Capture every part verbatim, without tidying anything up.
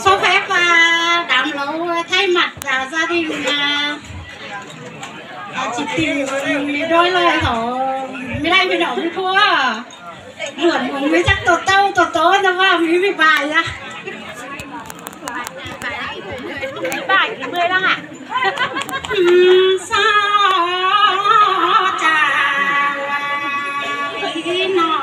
Xin phép à, đám lấu thay mặt à, gia đình à, à, chỉ tìm đôi lời thôi. Mới đây mới đỏ mới thua. Lượn cũng mới chắc tổ tâu tổ tố nó vào mới mới bài à. Bài thì mười lăm à? Sao chả ý nó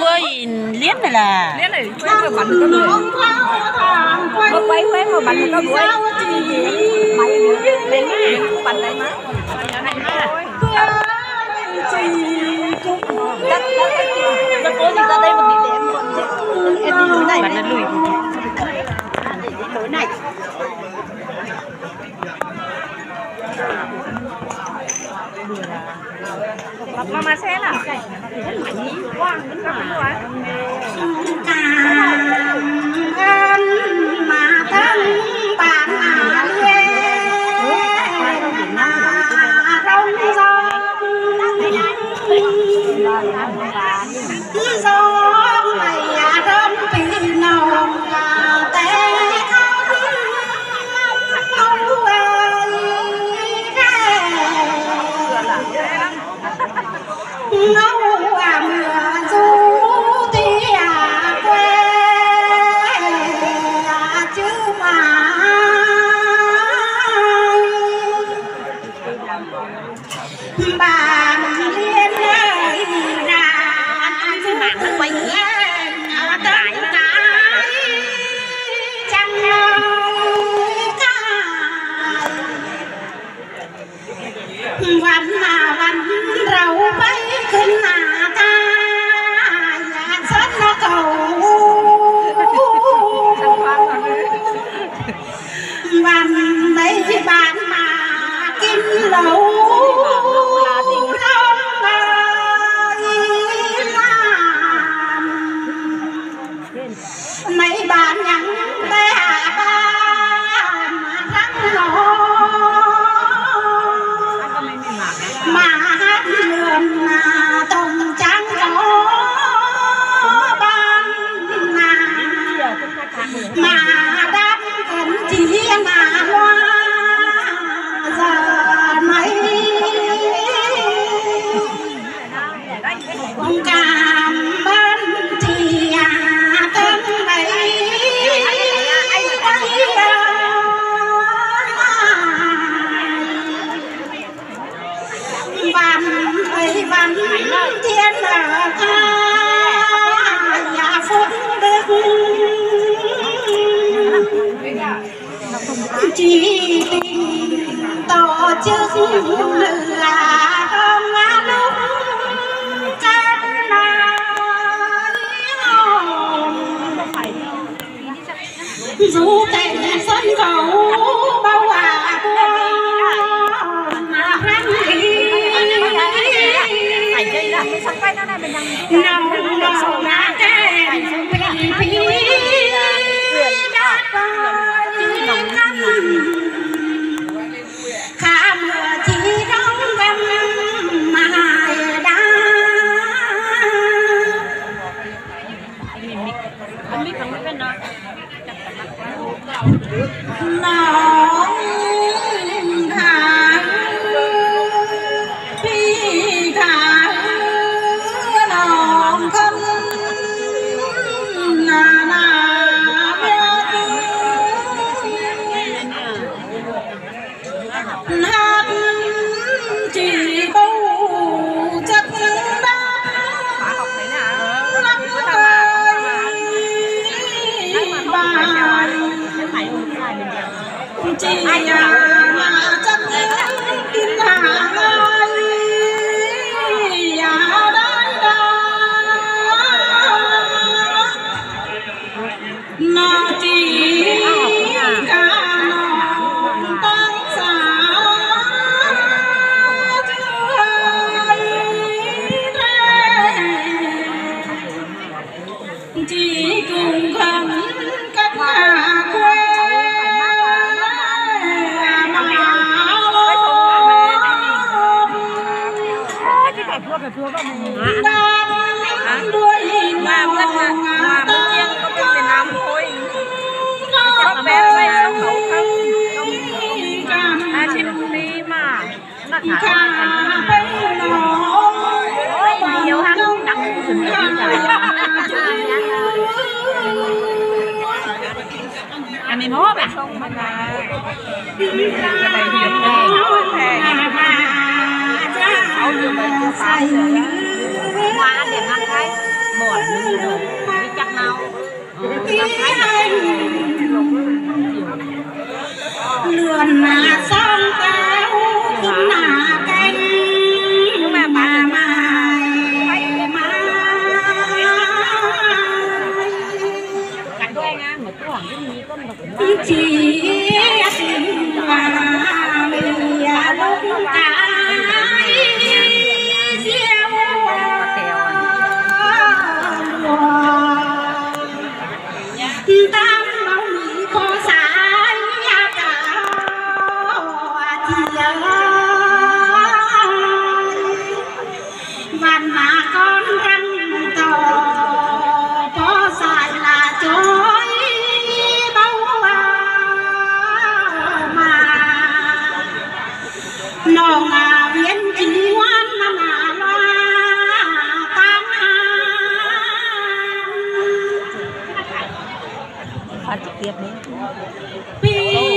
Quay liên này là. Liên này, quay vừa bắn cái đuôi. Vừa quay, quay vừa bắn cái đuôi. Máy, máy, máy, bắn đấy mà. Bắn đấy mà. Chắc, chắc, chắc. Nó có gì ra đây một tí để em còn. Em đi lối này. Bắn nó lùi. Đi lối này. Mama xe nào? Quảng Ninh mà. Cảm ơn mà thân bạn mà liên mà rong rong. Rong mày à rong pì nó. ꞌNgáu ꞌmưa dú ꞌtí ꞌquế ꞌchư ꞌmá bản ꞌliến ꞌlới ꞌnạ dú ꞌtí ꞌtăng cai chắng ꞌlới cai. Văn ꞌmá văn rau pay khửn ꞌnạ ta ꞌdạk sớt ꞌnạ cảu. Văn ꞌnị bản ꞌmá kin lảu ꞌlống ꞌlới ꞌnạ. ꞌNị bản ꞌnhắng té hả bản ꞌmá răng nó ꞌmá hắt lươn ꞌnạ tông chắng có bản ꞌnạ ꞌmá đắp cấn ꞌchí ꞌnạ ꞌlua ꞌdọ ꞌnị. Cảm ơn chị ạ, thân ái. Văn ơi văn thiên ở tha, nhà phúc đức. Chỉ tình tổ chức lửa hồng ngã lúc cơn mưa hồng. Dú tẻng sân khấu báu ꞌva bua mà răng đi. Nòng nòng ngã kèn phi phi đát bơi cắm. Khả mưa ꞌchí rong găm mai đá. Nòng khả ꞌpi khả nòng khân ꞌnạ ꞌnạ ꞌmưa. Hăn ꞌchí báu chắc đáp lắm ꞌlới bản. ꞌChí ꞌnạ ꞌmá chắc kin hả ꞌlới ꞌnạ đái đa. Nó ꞌchí cá nòng ꞌtáng xa ꞌchư ꞌhới ꞌlé. ꞌChí ꞌcúng khăn cắp ꞌnạ ꞌquế ꞌmá lông. Đón đuối lòng ꞌtáng cắp ꞌnạ ꞌquế ꞌmá. Khả pay nòng ꞌmá nòng khả ꞌchư. Ăn đi mốt à? Cái này hiệp này. Sáu triệu bảy triệu, sáu triệu nhá. Hoa ăn điểm năm cái. Mỏi như rồi. Đi chắc nào. Đi chắc cái. Lươn ꞌnạ song cáo khửn ꞌnạ canh. Mai mai mai. Cắn đuôi ngang một cái hoảng cái gì con. ꞌChí ꞌsịn ꞌmá ꞌmí ꞌlống cái diêu. ꞌTam báu ꞌmí ꞌpo sai cá ꞌchí ơi. Văn ꞌmá ꞌcón răng ꞌtọ ꞌpo sai ꞌnạ ꞌchoi báu ꞌva ꞌmá. Nòng ꞌviến ꞌchí ꞌngán ꞌmá ꞌnạ ꞌva ꞌtiệp ꞌnị. ꞌPi